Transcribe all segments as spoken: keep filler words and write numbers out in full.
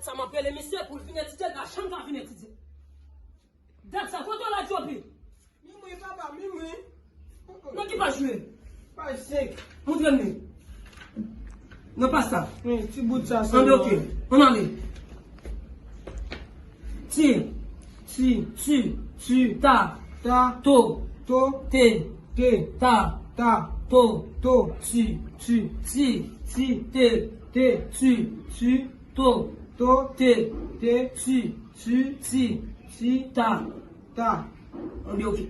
Sa m ap rele misye pou l vin etidye, l pa janm ka vin etidye. Dat sa, kote w la, Etyopi? Minwi, papa, minwi. Nan ki paj ou ye? Paj senk. Montre m li. Nan paj sa. Wi, ti bout sa sèlman. Anben, ok. Ann ale. Ti. Ti. Ti. Ti. Ta. Ta. To. To. Te. Te. Ta. Ta. To. To. Ti. Ti. Ti. Ti. Te. Te. Ti. Ti. To. To. Te. Te. Ti. Ti. Ti. Ti. Ta. Ta. Anben, ok.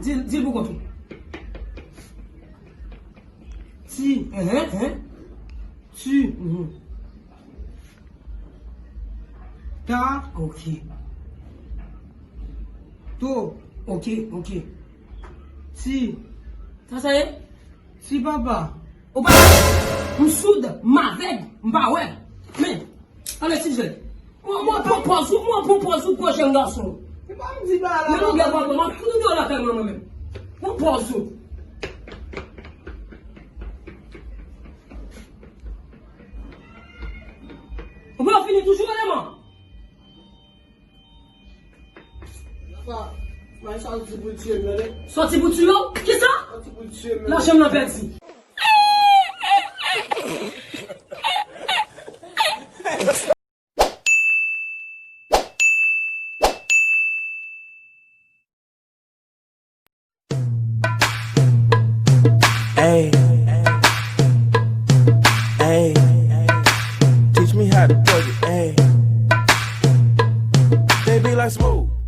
Di l, di l pou kont ou. Ti. Enhen, enhen. Ti. Mhm. Ta. Ok. To. Ok, ok. Ti. Sa, sa ye? Ti papa. Ou pa, m soud, m avèg, m pa wè. Men, ale, ti jèn. Mwen, mwen pran pòz ou, mwen pran pòz ou, gwo jèn gason. Se pa m di pa la, men ou gen papa. Papa, mwen, mwen, mwen, mwen, mwen, mwen. Pran pòz ou. Ou pa fini toujou, eleman? Papa, may sa soti pou l tiye m, tande? Soti pou tiye w? Kisa? Soti pou l tiye m, tande? Lajan m nan pèdi. Ay, ay, teach me how to twerk it, ay. Baby, like smooth.